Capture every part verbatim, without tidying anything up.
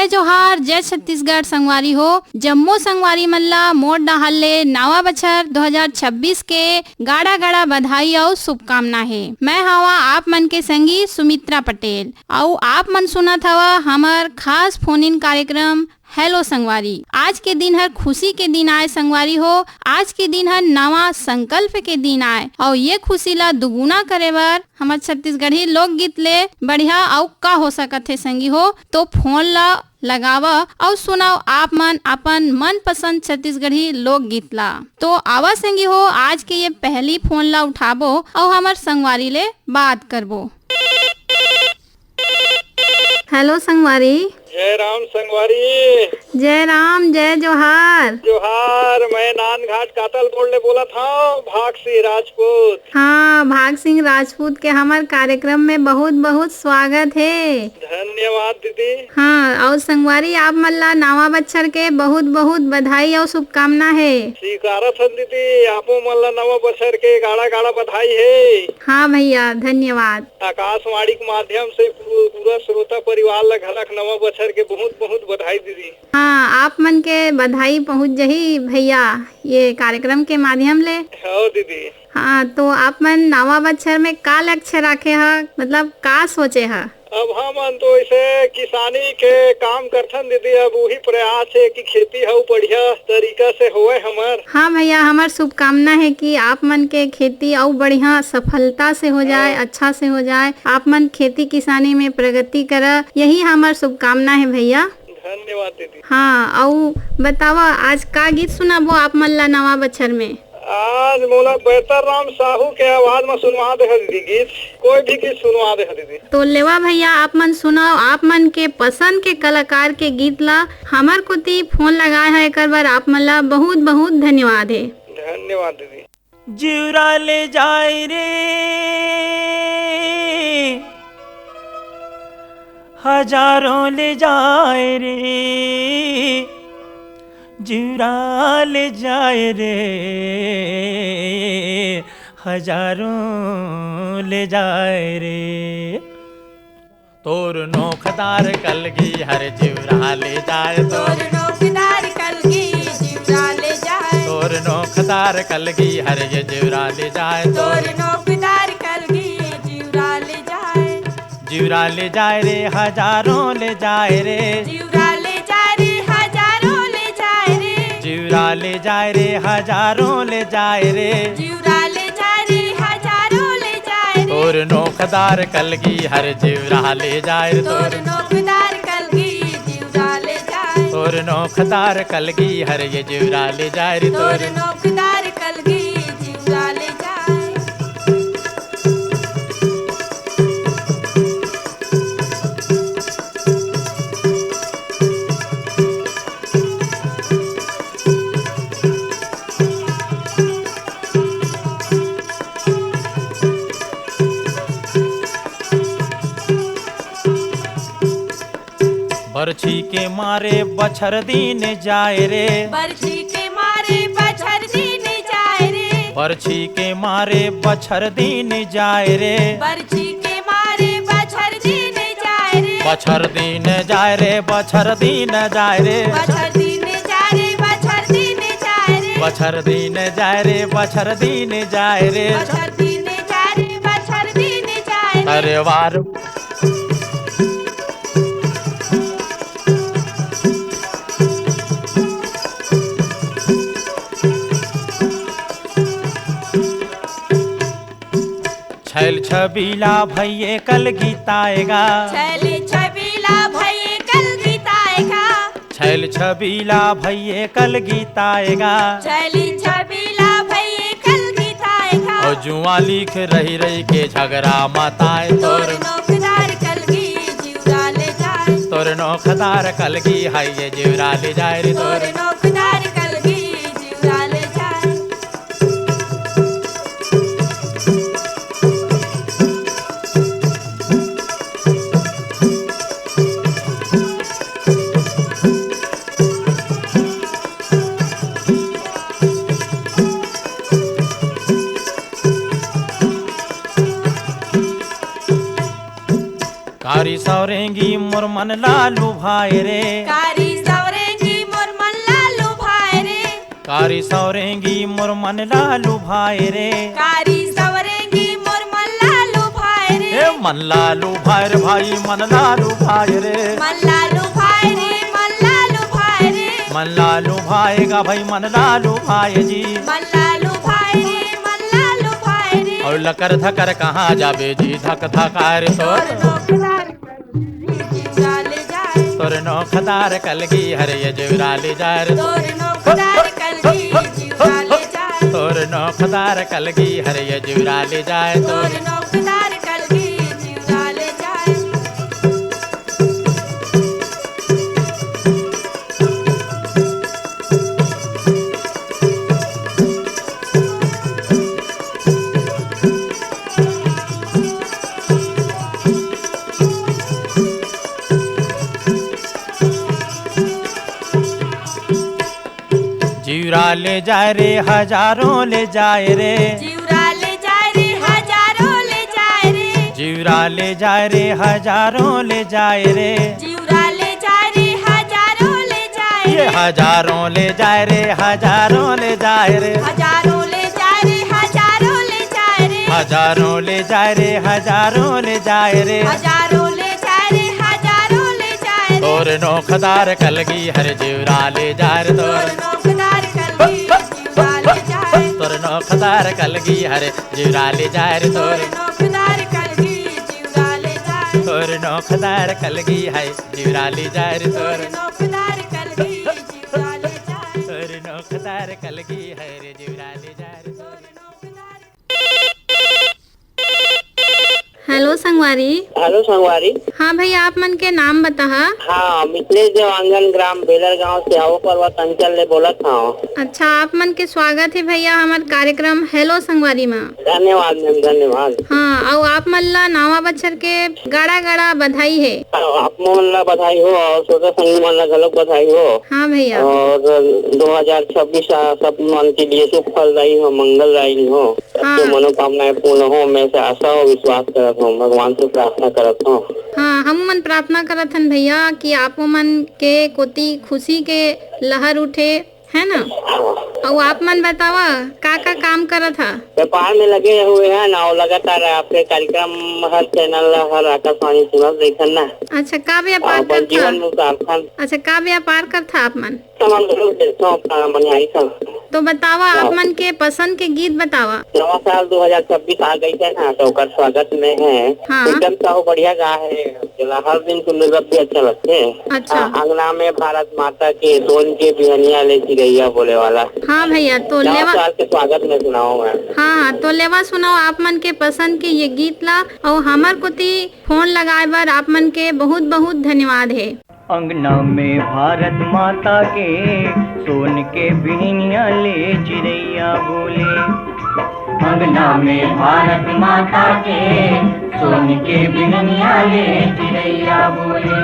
जय जोहार, जय छत्तीसगढ़ संगवारी हो। जम्मो संगवारी मन ला मोर डहार ले नवा बछर दो हज़ार छब्बीस के गाड़ा गाड़ा बधाई अउ शुभकामना हे। मैं हवा आप मन के संगी सुमित्रा पटेल, अउ आप मन सुनत हवा हमर खास फोन इन कार्यक्रम हेलो संगवारी। आज के दिन हर खुशी के दिन आय संगवारी हो। आज के दिन हर नवा संकल्प के दिन आय, अउ ये खुशी ला दुगुना करे बर हमर छत्तीसगढ़ी लोकगीत ले बढ़िया अउ का हो सकत हे संगी हो। तो फोन ला लगावा अउ सुनाओ आप मन अपन मनपसंद छत्तीसगढ़ी लोकगीत ला। तो आवा संगी हो, आज के ये पहली फोन ला उठाबो अउ हमर संगवारी ले बात करबो। हेलो संगवारी। जय राम संगवारी। जय राम, जय जोहार। जोहार, मैं नानघाट कातल बोल ले बोलत हव, भाग सिंह राजपूत। हाँ, भाग सिंह राजपूत के हमर कार्यक्रम में बहुत बहुत स्वागत हे। धन्यवाद दीदी। हाँ, अउ संगवारी आप मन ला नवा बछर के बहुत बहुत बधाई अउ शुभकामना हे। स्वीकारत हन दीदी, आपो मन ला नवा बछर के गाड़ा गाड़ा बधाई हे। हाँ भैया, धन्यवाद। आकाशवाणी के माध्यम से पू-, पूरा श्रोता परिवार ला घलक नवा बछर के बहुत बहुत बधाई दीदी। हाँ, आप मन के बधाई पहुँच जही भैया, ये कार्यक्रम के माध्यम ले। हाँ दीदी। हाँ, तो आप मन नवा बछर में का लक्ष्य राखे ह, मतलब का सोचे ह? अब हमन तो ऐसे किसानी के काम करथन दीदी, अब वही प्रयास हे कि खेती हऊ बढ़िया तरीका से होवय हमर। हाँ भैया, हमर शुभकामना हे कि आप मन के खेती अउ बढ़िया सफलता से हो जाए, हाँ। अच्छा से हो जाए, आप मन खेती किसानी में प्रगति करा, यही हमर शुभकामना हे भैया। धन्यवाद दीदी। हाँ, अउ बतावा, आज का गीत सुनाबो आप मन ला नवा बछर में? आज मोला बेहतर राम साहू के आवाज में सुनवा दे ह दीदी गीत, कोई भी गीत सुनवा दे ह दीदी। तो लेवा भैया, आप मन सुनाओ, आप मन के पसंद के कलाकार के गीत ला हमर कोती फोन लगाए ह, एकर बर आप मन ला बहुत बहुत धन्यवाद हे। धन्यवाद दीदी। जिवरा ले जाए रे, हजारों ले जाए रे, जिवरा ले जाए रे, हजारों ले जाए रे। तोर नोखदार कलगी हर जिवरा ले जाए, तोर तोर नोखदार कलगी जिवरा ले जाए। तोर नोखदार कलगी हर ये जिवरा ले जाए, तोर तोर नोखदार कलगी जिवरा ले जाए। जिवरा ले जाए रे, हजारों ले जाए रे। जिवरा ले जाए रे, हजारों ले जाए रे। जिवरा ले जाए रे, हजारों ले जाए रे। जिवरा ले जाए रे, हजारों ले जाए रे। तोर नोखदार कलगी हर जिवरा ले जाए रे, तोर तोर नोखदार कलगी जिवरा ले जाए। तोर नोखदार कलगी हर ये जिवरा ले जाए रे, तोर तोर नोखदार कलगी जिवरा ले जाए। बरछी के मारे बछर दिन जाए रे। बरछी के मारे बछर दिन जाए रे। बरछी के मारे बछर दिन जाए रे। बरछी के मारे बछर दिन जाए रे। बछर दिन जाए रे, बछर दिन जाए रे। बछर दिन जाए रे, बछर दिन जाए रे। बछर दिन जाए रे, बछर दिन जाए रे। बछर दिन जाए रे, बछर दिन जाए रे। अरे वार छैल छबीला भइये कल गीताएगा। छैल छबीला भइये कल गीताएगा। छैल छबीला भइये कल गीताएगा। छैल छबीला भइये कल गीताएगा। और जुआ लिख रही रही के झगड़ा मताए तोर तोर नोखदार कलगी जिउरा ले जाए। तोर नोखदार कलगी है ये जिउरा ले जाए रे तोर तोर नोखदार कलगी जिउरा ले जाए। कारी सौरेंगी मोर मन ला लुभाए रे। कारी सौरेंगी मोर मन ला लुभाए रे। कारी सौरेंगी मोर मन ला लुभाए रे। कारी सौरेंगी मोर मन ला लुभाए रे। ए मन ला लुभाए रे भाई, मन ला लुभाए रे। मन ला लुभाए रे, मन ला लुभाए रे। मन ला लुभाए गा भाई, मन ला लुभाए जी। मन ला लुभाए रे, मन ला लुभाए रे। अउ लकर धकर कहाँ जाबे जी, धक धकार तोर। तोर नोखदार कलगी जिउरा ले जाए। तोर नोखदार कलगी हरे ये जिउरा ले जाए रे। तोर नोखदार कलगी जिउरा ले जाए। तोर नोखदार कलगी हरे ये जिउरा ले जाए। तोर तोर नोखदार कलगी जिउरा ले जाए। जिउरा ले जाए रे, हजारों ले जाए रे। जिउरा ले जाए रे, हजारों ले जाए रे। जिउरा ले जाए रे, हजारों ले जाए रे। जिउरा ले जाए रे, हजारों ले जाए ये रे। हजारों ले जाए रे, हजारों ले जाए रे। हजारों ले जाए रे, हजारों ले जाए रे। हजारों ले जाए रे, हजारों ले जाए रे। हजारों ले जाए रे, हजारों ले जाए रे। तोर नोखदार कलगी हरे जिउरा ले जाए रे तोर। तोर नोखदार कलगी जिउरा ले जाए। तोर नोखदार कलगी हरे जिउरा ले जाए रे तोर। तोर नोखदार कलगी जिउरा ले जाए। तोर नोखदार कलगी है जिउरा ले जाए रे तोर। तोर नोखदार कलगी जिउरा ले जाए। तोर नोखदार कलगी है रे जिउरा ले जाए रे तोर। हेलो संगवारी। हेलो संगवारी। हाँ भैया, आप मन के नाम बताहा। हाँ, मिथिलेश देवांगन, ग्राम बेलर गांव से, आओ पर्वत अंचल ले बोलत हव। अच्छा, आप मन के स्वागत हे भैया हमर कार्यक्रम हेलो संगवारी मा। धन्यवाद मैम, धन्यवाद। हाँ, अउ आप मन ला नवा बछर के गाड़ा गाड़ा बधाई हे। आप मन ला बधाई हो अउ श्रोता संगी मन ला घलोक बधाई हो। हाँ भैया। अउ दो हजार छब्बीस आ, सब मन के लिए शुभ फलदायी हो, मंगलदायी हो। हाँ। सबके मनोकामनाएं पूर्ण हो, मैं से आशा अउ विश्वास करत हव, भगवान से प्रार्थना करत हव। हाँ, हमू मन प्रार्थना करत हन भैया कि आपो मन के कोती खुशी के लहर उठे, है ना? हाँ। अउ आप मन बतावा, का का काम करत हा? व्यापार में लगे हुए हैं ना, अउ लगातार आपके कार्यक्रम हर चैनल ला, हर आकाशवाणी सुनत रहिथन ना। अच्छा, का व्यापार अपन करत हा? जीवन उतारथन। अच्छा, का व्यापार करत हा आप मन? सामान घलो बेचथन, अपना बनिहारी सब। तो बतावा, हाँ। आप मन के पसंद के गीत बतावा। नवा साल दो हजार छब्बीस आ गई है ना, तो ओकर स्वागत में है। हाँ। एकदम साहू बढ़िया गा है, जेला हर दिन सुनने में भी अच्छा लगथे। अच्छा। हाँ, अंगना में भारत माता के, सोन के बिहनिया ले चिरैया बोले वाला। हाँ भैया, तो नवा लेवा साल के स्वागत में सुनाओ मैं। हाँ, हाँ, तो लेवा सुनाओ आप मन के पसंद के ये गीत ला, अउ हमर कोती फोन लगाए बर आप मन के बहुत बहुत धन्यवाद हे। अंगना में भारत माता के, सोन के बिहनिया ले चिरैया बोले। अंगना में भारत माता के, सोन के बिहनिया ले चिरैया बोले।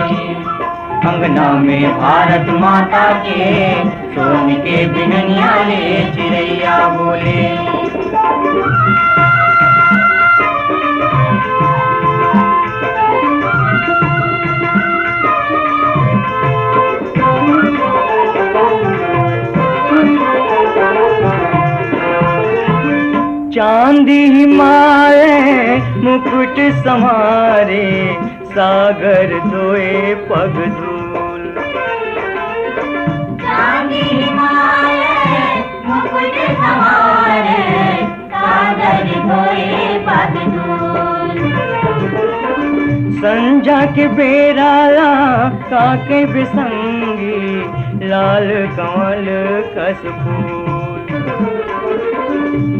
अंगना में भारत माता के, सोन के बिहनिया ले चिरैया बोले। चांदी हिमालय मुकुट संवारे, सागर धोए पग धूल। चांदी हिमालय मुकुट संवारे, सागर धोए पग धूल। संझा के बेरा ला काके बिसंगी, लाल कमल कस फूल।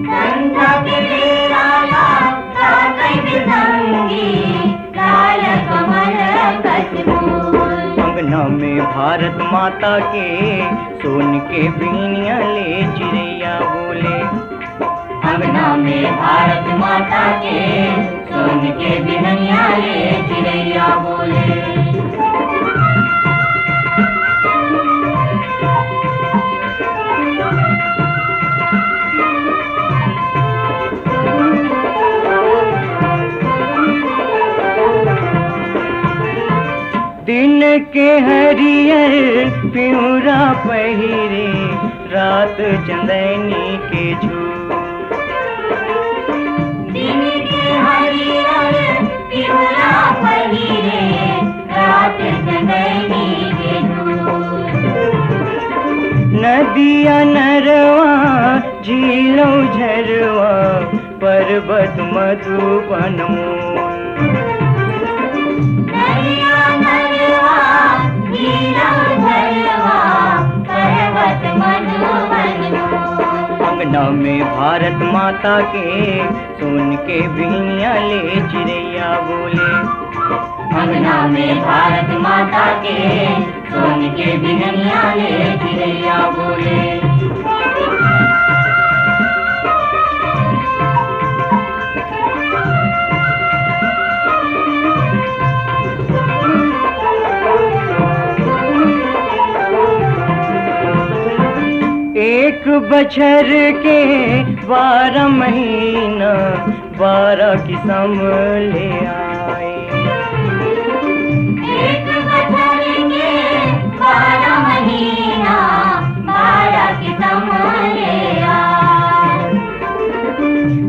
संझा के बेरा ला काके बिसंगी, लाल कमल कस फूल। अंगना में भारत माता के, सोन के बिहनिया ले चिरैया बोले। अंगना में भारत माता के, सोन के बिहनिया ले चिरैया बोले। के हरियर पिउरा पहिरे, रात चंदैनी के झूर। दिन के हरियर पिउरा पहिरे, रात चंदैनी के झूर। नदिया नरवा झीलौ झरवा, पर्वत मधुबन मोर। नदिया नरवा, झीलौ झरवा, पर्वत मधुबन मोर। अंगना में भारत माता के, सोन के बिहनिया ले चिरैया बोले। अंगना में भारत माता के, सोन के बिहनिया ले चिरैया बोले। एक बछर के बारह महीना, बारह किसम ले आए। एक बछर के बारह महीना, बारह किसम ले आए।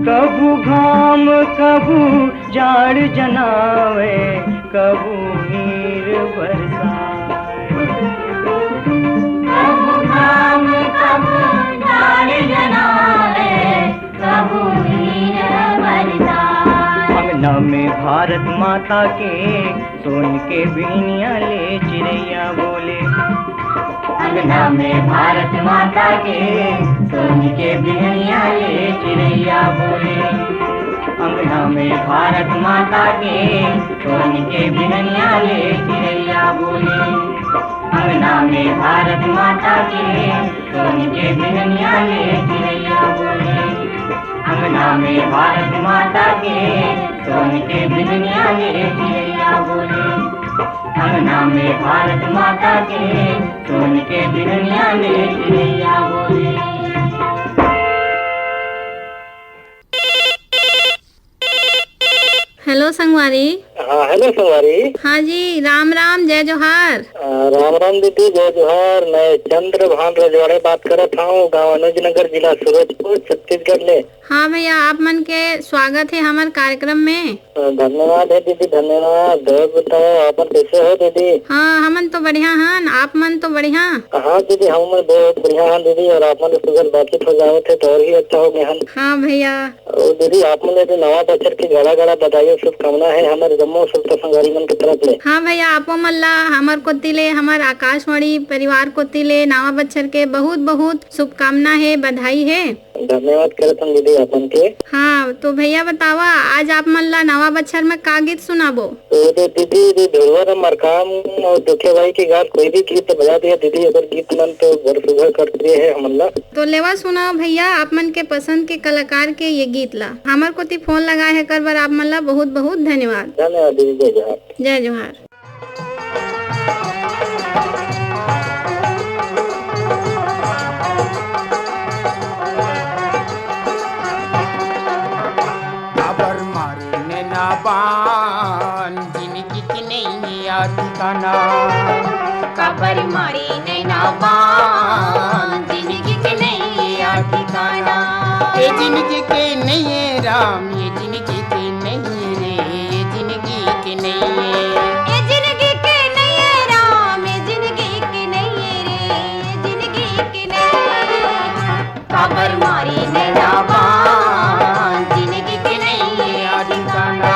कभू घाम, कभू जाड़ जनावे, कभू नीर बरसाए। कभू घाम, कभू जाड़ जनावे, कभू नीर बरसाए। अंगना में भारत माता के, सोन के बिहनिया ले चिरैया बोले। अंगना में भारत माता के, सोन के बिहनिया ले चिरैया बोले। अंगना में भारत माता के, सोन के बिहनिया ले चिरैया बोले। अंगना में भारत माता के, सोन के बिहनिया ले चिरैया बोले। अंगना में भारत माता के, सोन के बिहनिया ले चिरैया बोले। अंगना में भारत माता के, सोन के बिहनिया ले चिरैया बोले। हेलो संगवारी। हाँ, हेलो संगवारी। हाँ जी, राम राम, जय जोहार। आ, राम राम दीदी, जय जोहार। मैं चंद्रभान रजवाड़े बात करत हूँ, गांव अनुज नगर, जिला सूरजपुर, छत्तीसगढ़ ले। हाँ भैया, आप मन के स्वागत है हमार कार्यक्रम में। आ, धन्यवाद है दीदी, धन्यवाद। और बताओ, आप मन कैसे हो दीदी? हाँ, हमन तो बढ़िया हन, आप मन तो बढ़िया? हाँ दीदी, हम मन बहुत बढ़िया हन दीदी, और आप मन से सुघर बातचीत हो जावत है तो और ही अच्छा हो गया हन। हाँ भैया। अउ दीदी, आप मन ले भी नवा बछर के गाड़ा गाड़ा बधाई अउ शुभकामना हे हमर जम्मो श्रोता संगवारी मन के तरफ ले। हाँ भैया, आपो मन ला हमर कोति ले, हमर आकाशवाणी परिवार कोति ले नवा बछर के बहुत बहुत शुभकामना हे, बधाई हे। धन्यवाद करत हन दीदी आप मन के। हाँ, तो भैया बतावा, आज आप मन ला नवा बछर में का गीत सुनाबो? तो दे दीदी, दे ढोलवा रे मरकाम अउ धोखेबाज के गात कोई भी गीत बजा दिया दीदी, अगर गीत मन तो बड़ सुघर कर दिए है हमन ला। तो लेवा सुनाओ भैया, आप मन के पसंद के कलाकार के ये गीत ला। हमर कोति फोन लगाए हे कर बर आप मन ला बहुत बहुत धन्यवाद। धन्यवाद दीदी, जय जोहार। जय जोहार। काबर मारे नैना बान, जिनगी के नइये ठिकाना। काबर मारे नैना बान, जिनगी के नइये ठिकाना। ए जिनगी के नइये राम, ए जिनगी के नइये रे, ए जिनगी के नइये। ए जिनगी के नइये राम, ए जिनगी के नइये रे, ए जिनगी के नइये। काबर मारे नैना बान, जिनगी के नइये ठिकाना।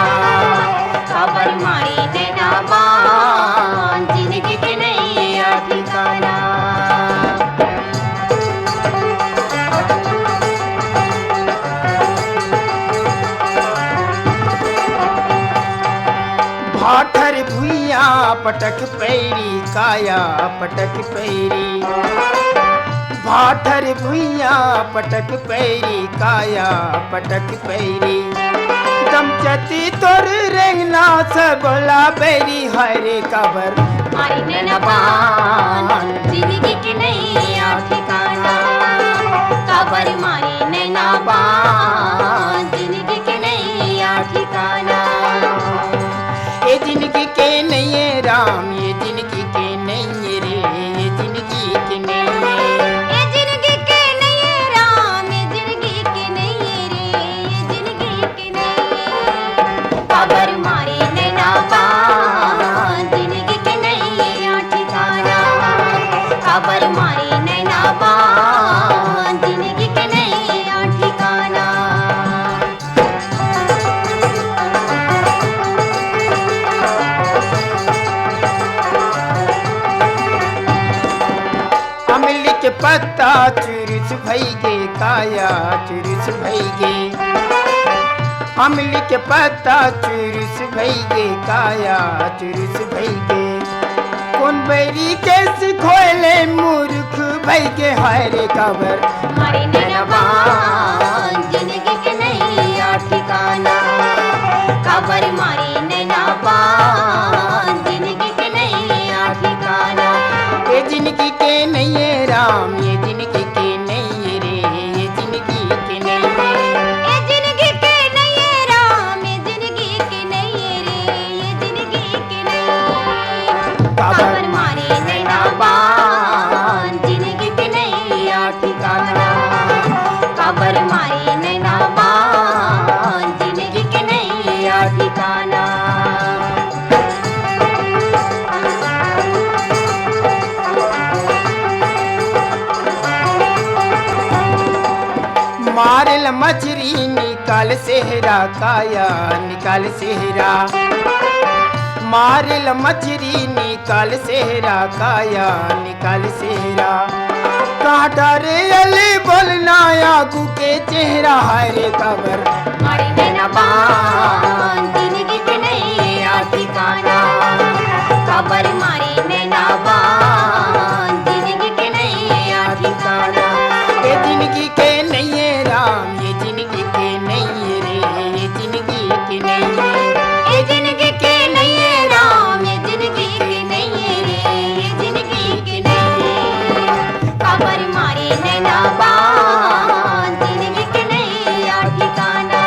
काबर मारे नैना बान, जिनगी के नइये ठिकाना। भाठर भुइयां पटक पैरी, काया पटक पैरी। भाठर भुइयां पटक पैरी, काया पटक पैरी। दमचती तोर रेंगना से बोला बैरी, हाय रे काबर मारे नैना बान, जिनगी के नइये ठिकाना। काबर मारे नैना बान, जिनगी के नइये ठिकाना। ए जिनगी के नइये राम, ए जिनगी पत्ता चुरुस भइगे, काया चुरुस भइगे। अमली के पत्ता चुरुस भइगे, काया चुरुस भइगे। कोन बैरी के सिखोले मूर्ख भइगे, हाय रे काबर मारे नैना बान, जिंदगी के नैया ठिकाना। काबर मारे नैना बान, जिंदगी के नैया ठिकाना। ए जिंदगी के नैये राम, ए जिंदगी के नैये रे, ए जिंदगी के नैये। ए जिंदगी के नैये राम, ए जिंदगी के नैये रे, ए जिंदगी के नैये। काबर मारे नैना बान, जिंदगी के नैया ठिकाना। काबर मारे नैना बान, जिंदगी के नैया ठिकाना। मारेल मछरी निकाल सेहरा, काया निकाल सेहरा। मारेल मछरी निकाल सेहरा, काया निकाल सेहरा। काटा रे अली बोलना आगू के चेहरा, हाय रे काबर मारे नैना बान, जिंदगी के नैया ठिकाना। काबर मारे नैना बान, जिंदगी के नैया ठिकाना। ए जिंदगी के नैये राम, ए जिंदगी के नैये रे, ए जिंदगी के नैये। ए जिंदगी के नैये राम, ए जिंदगी के नैये रे, ए जिंदगी के नैये। काबर मारे नैना बान, जिंदगी के नैया ठिकाना।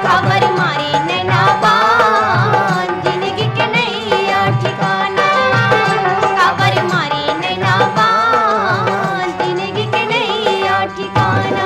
काबर मारे नैना बान, जिंदगी के नैया ठिकाना। काबर मारे नैना बान, जिंदगी के नैया ठिकाना।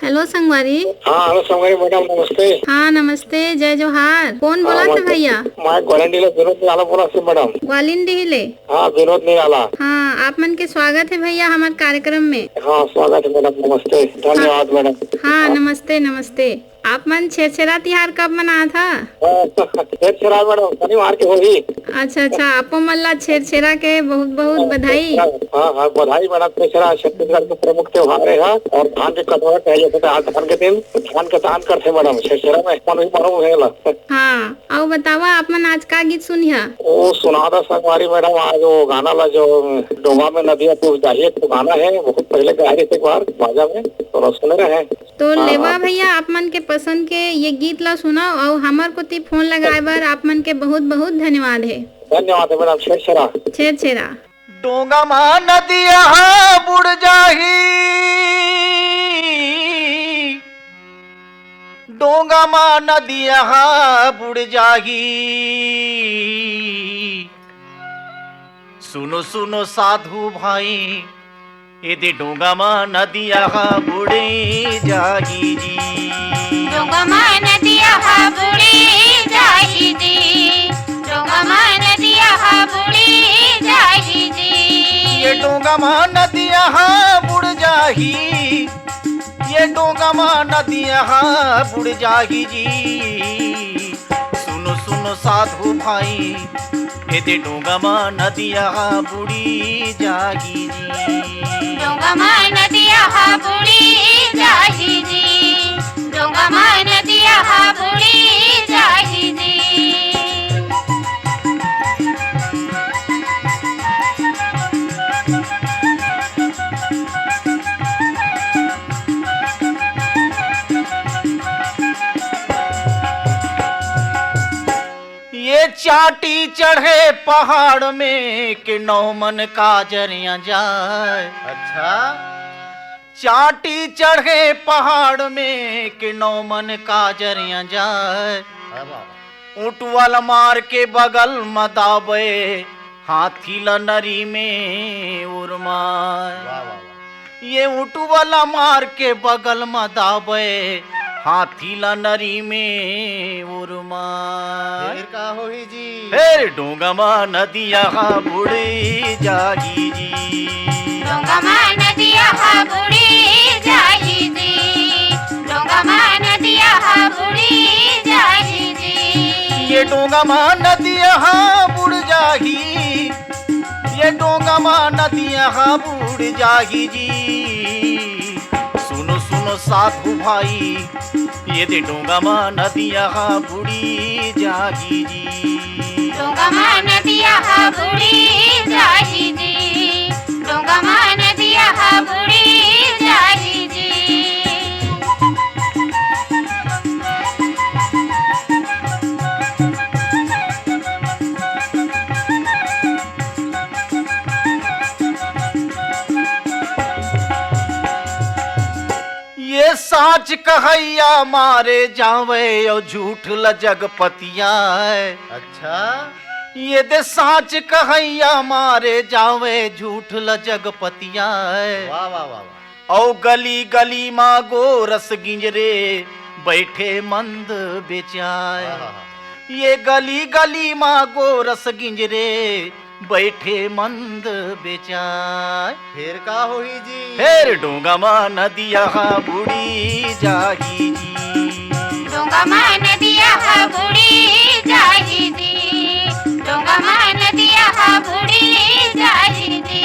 हेलो संगवारी। हाँ, हेलो संगवारी मैडम, नमस्ते। हाँ, नमस्ते, जय जोहार। कौन हाँ, बोलत हे मैं, भैया? मैं ग्वालिंडी ले विनोद निराला बोलत हे मैडम। ग्वालिंडी ले? हाँ, विनोद निराला। हाँ, आप मन के स्वागत हे भैया हमर कार्यक्रम में। हाँ, स्वागत हे मैडम, नमस्ते, धन्यवाद मैडम। हाँ, हाँ। नमस्ते, नमस्ते। आप मन छेरछेरा तिहार कब मनात हा? हाँ, छेरछेरा मैडम, शनिवार के होही। अच्छा, अच्छा, आपो मन ला छेरछेरा के बहुत बहुत हाँ, बधाई। हाँ, हाँ, बधाई मैडम। छेरछेरा छत्तीसगढ़ के प्रमुख त्योहार हे, हाँ, और धान के कटोरा कहे जाथे, आज धान के दिन धान के दान करथे मैडम, छेरछेरा में अपन भी मरो हे ला। हाँ, अउ बतावा, आप मन आज का गीत सुनिहा? ओ सुना दा संगवारी मैडम, आज वो गाना ला जो डोंगा में नदिया तू जाही, एक तो गाना हे, बहुत पहले गाए रहे थे एक बार बाजा में, तो सुने रहे। तो हाँ, लेवा हाँ। भैया, आप मन के पसंद के ये गीत ला सुनाओ, अउ हमर कोती फोन लगाए बर आप मन के बहुत बहुत धन्यवाद हे। धन्यवाद हे मैडम। छेरछेरा। छेरछेरा। डोंगा मा नदिया हा बुड़ जाही, डोंगा मा नदिया हा बुड़ जाही। सुनो सुनो साधु भाई, एदे डोंगा मा नदिया हा बुड़े जाही जी। डोंगा मा नदिया हा बुड़े जाही जी। डोंगा मा नदिया हा बुड़े जाही जी। ये डोंगा मा नदिया हा बुड़ जाही। ये डोंगा मा नदिया हा बुड़ जाही जी। सुनो सुनो साधु भाई, एदे डोंगा मा नदिया हा बुड़ी जाही जी। डोंगा मा नदिया हा बुड़ी जाही जी। डोंगा मा नदिया हा बुड़ी जाही जी। ये चाटी चढ़े पहाड़ में कि नौ मन काजरिया जाए। अच्छा। चाटी चढ़े पहाड़ में कि नौ मन काजरिया जाए। अरे बाबा। ऊंट वाला मार के बगल म दाबे, हाथी ला नरी में उरमाए। वाह, वाह, वाह। ये ऊंट वाला मार के बगल म दाबे, हाथी ला नरी में उरमाए। फिर का होही जी? फिर डोंगा मा नदिया हा बुड़ी जाही जी। डोंगा मा नदिया हा बुड़ी जाही जी। डोंगा मा नदिया हा बुड़ी जाही जी। ये डोंगा मा नदिया हा बुड़ जाही, ये डोंगा मा नदिया हा बूड़ जाही जी। सुनो सुनो साधु भाई, ये दे डोंगा मा नदिया हा बूड़ी जाही जी। डोंगा मा नदिया हा बूड़ी जाही जी। डोंगा मा नदिया हा बूड़ी जाही जी। ये साँच कहइया मारे जावय अउ झूठ ल जग पतियाय। अच्छा। ये दे साँच कहइया मारे जावय झूठ ल जग पतियाय। वाह, वाह, वाह, वाह। अउ गली गली मा गोरस गिंजरे बइठे मंद बेचाय। वाह, वाह, वाह। ये गली गली मा गोरस गिंजरे बइठे मंद बेचाय। फेर का होही जी? फेर डोंगा मा नदिया हा बूड़ी जाही जी। डोंगा मा नदिया हा बूड़ी जाही जी। डोंगा मा नदिया हा बूड़ी जाही जी।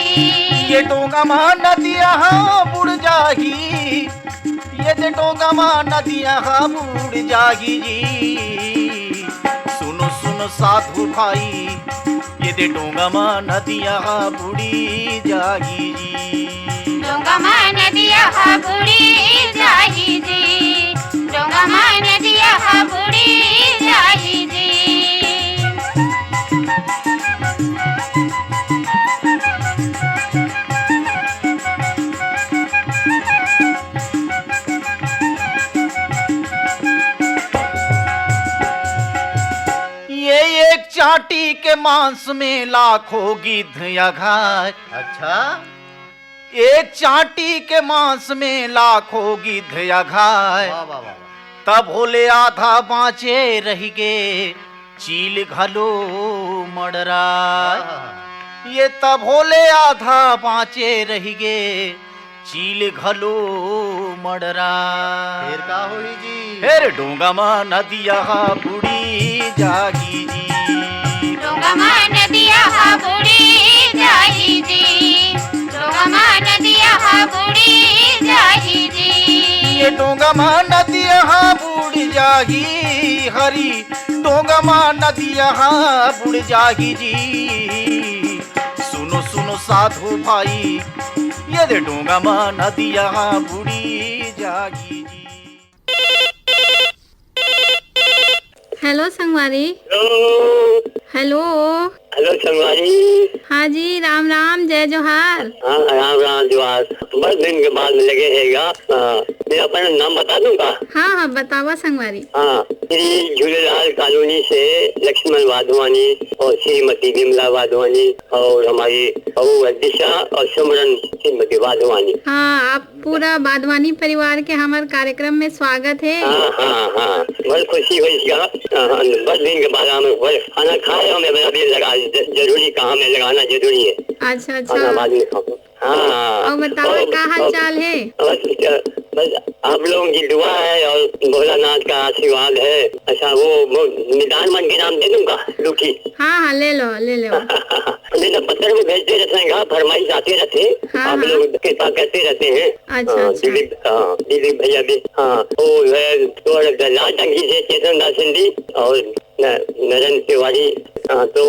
ये डोंगा मा नदिया हा बूड़ जाही। ये दे डोंगा मा नदिया हा बूड़ जाही जी। सुनो सुनो साधु भाई, ये दे डोंगा मा नदिया हा बूड़ी जाही जी। डोंगा मा नदिया हा बूड़ी जाही जी। डोंगा मा नदिया हा बूड़ी जाही जी। ये एक चांटी के मांस में लाखों गिद्ध अघाय। अच्छा। एक चांटी के मांस में लाखों गिद्ध अघाय। वाह, वाह, वाह, वाह। तभो ले आधा बांचे रहिगे चील घलो मड़राय। हाँ। ये तभो ले आधा बांचे रहिगे चील घलो मड़राय। फेर का होही जी? फेर डोंगा मा नदिया हा बूड़ी जाही जी। डोंगा मा नदिया हा बूड़ी जाही जी। डोंगा मा नदिया हा बूड़ी जाही जी। ये डोंगा मा नदिया हा बूड़ी जाही हरी। डोंगा मा नदिया हा बूड़ जाही जी। सुनो सुनो साधु भाई, ये दे डोंगा मा नदिया हा बूड़ी जाही जी। हेलो संगवारी। हेलो। हेलो। हेलो संगवारी। हाँ जी, राम राम, जय जोहार। हाँ, राम राम जोहार। बड़ दिन के बाद में लगे हे गा। हाँ, मैं अपन नाम बता दूं का? हाँ, हाँ, बतावा संगवारी। हाँ, श्री झूलेलाल कॉलोनी से लक्ष्मण वाधवानी और श्रीमती विमला वाधवानी और हमारी बहू है दिशा और सिमरन श्रीमती वाधवानी। हाँ, आप पूरा वाधवानी परिवार के हमर कार्यक्रम में स्वागत हे। हाँ, हाँ, हाँ, बड़ खुशी होइस गा। हाँ, हाँ, बड़ दिन के बाद हम बड़ खाना खाए हो, मैं बड़ा देर लगा, ज-, जरूरी काम है, लगाना जरूरी है। अच्छा, अच्छा। खाना बाद में खाओ। हाँ। और बताओ, और, का हाल और, चाल है? बस, बस आप लोगों की दुआ है और भोलानाथ का आशीर्वाद है। अच्छा, वो, वो निदान मन के नाम दे दूंगा, लुकी। हाँ, हाँ, ले लो, ले लो। नहीं तो पत्र भी भेजते रहते हैं, हाँ, फरमाइश आते रहते हैं। हाँ, आप हाँ। लोग कृपा करते रहते हैं। अच्छा, हाँ, अच्छा। दिलीप, हाँ, दिलीप भैया भी, हाँ, वो है, तो लाल टंकी से चेतन दास सिंह जी और न-, नरेंद्र तिवारी, हाँ, तो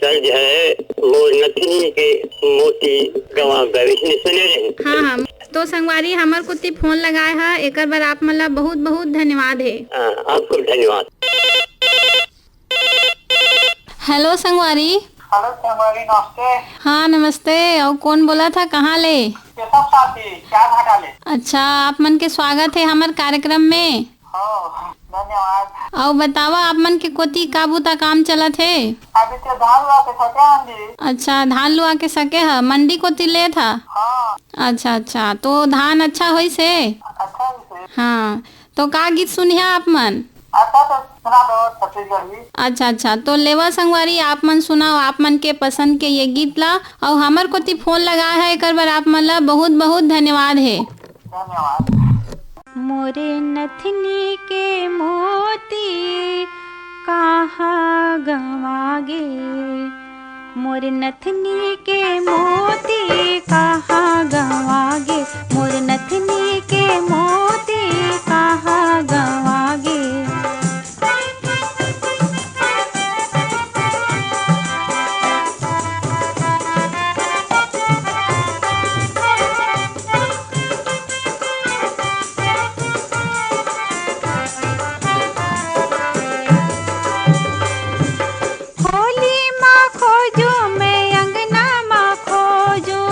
तर्ज है, मोर नथनी के मोती गवा गए, इसने सुने रहे। हाँ, हाँ। तो संगवारी हमर कोती फोन लगाए हा, एकर बर आप मन ला बहुत, बहुत धन्यवाद हे। हाँ, आपको धन्यवाद। हेलो संगवारी। हेलो संगवारी, नमस्ते। हाँ, नमस्ते। अउ कौन बोलत हा, कहाँ ले? केशव साथी, क्या घाटा ले? अच्छा, आप मन के स्वागत हे हमर कार्यक्रम में। हाँ, धन्यवाद। अउ बतावा, आप मन के कोती का बुता काम चलत हे? अभी तो धान लुआ के सके हन जी। अच्छा, धान लुआ के सके ह, मंडी कोती लेत ह? हाँ। अच्छा, अच्छा, तो धान अच्छा होइस हे? अच्छा होइस हे। हाँ, तो का गीत सुनिहा आप मन? अच्छा, तो सुना दो छत्तीसगढ़ी। अच्छा, अच्छा, तो लेवा संगवारी, आप मन सुनाओ आप मन के पसंद के ये गीत ला, अउ हमर कोती फोन लगाए ह, एकर बर आप मन ला बहुत, बहुत धन्यवाद हे। धन्यवाद। मोरे नथनी के मोती कहाँ गंवा गे, मोर नथनी के मोती कहाँ गंवागे, मोर नथनी के मोती कहाँ गंवागे। खोली मा खोजूं, मैं अंगना मा खोजूं।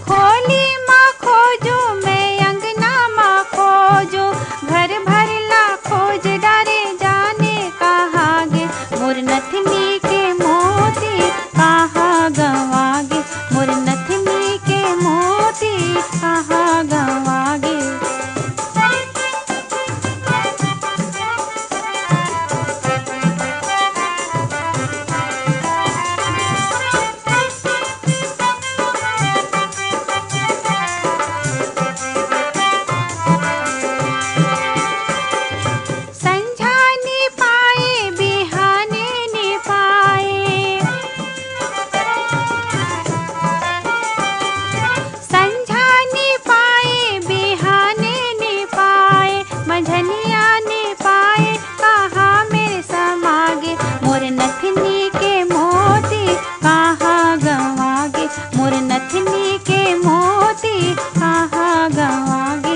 खोली मा खोजूं, मैं अंगना मा खोजूं। घर भर ला खोज डारे, जाने कहाँ गे। मोर नथनी के मोती कहाँ गंवागे, मोर नथनी के मोती कहाँ गंवागे। संझा नी पाए, बिहाने नी पाए। संझा नी पाए, बिहाने नी पाए, मंझनिया नी पाए, कहाँ मेर समागे। मोर नथनी के मोती कहाँ गंवागे, मोर नथनी के मोती कहाँ गंवागे।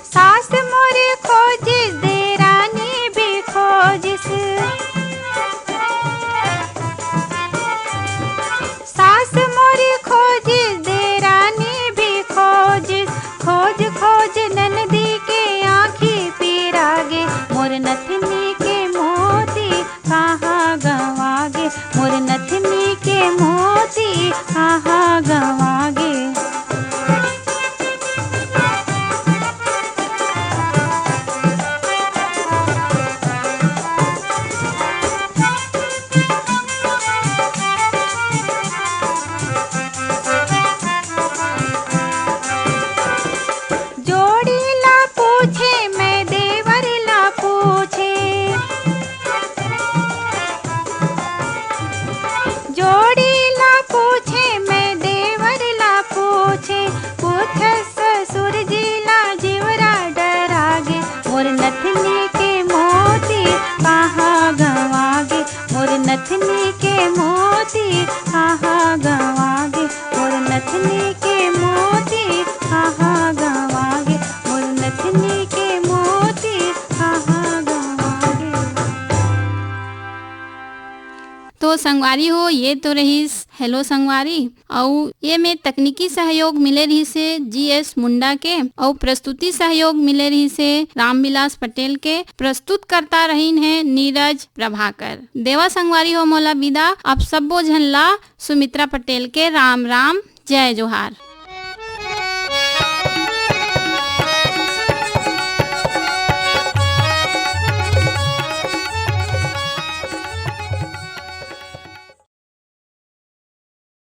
सास मोरे खोजिस, देरानी भी खोजिस। सास मोरे खोजिस, देरानी भी खोजिस। खोज खोज ननदी के आँखी पीरागे। मोर नथनी के मोती कहाँ गंवागे, मोर नथनी के मोती कहाँ गंवागे। जोड़ी ला पूछे, मैं देवर ला पूछे। जोड़ी ला पूछे, मैं देवर ला पूछे। पूछ ससुर जी ला, जीवरा डरागे। मोर नथनी के मोती कहाँ गंवागे, मोर नथनी के मोती कहाँ गंवागे। मोर नथनी के मोती कहाँ गंवागे, मोर नथनी के मोती कहाँ गंवागे। तो संगवारी हो, ये तो रहिस हेलो संगवारी, अउ ये में तकनीकी सहयोग मिले रहिस हे जी एस मुंडा के, अउ प्रस्तुति सहयोग मिले रहिस हे रामविलास पटेल के। प्रस्तुतकर्ता रहिन हे नीरज प्रभाकर। देवा संगवारी हो मोला विदा, आप सब्बो झन ला सुमित्रा पटेल के राम राम, जय जोहार।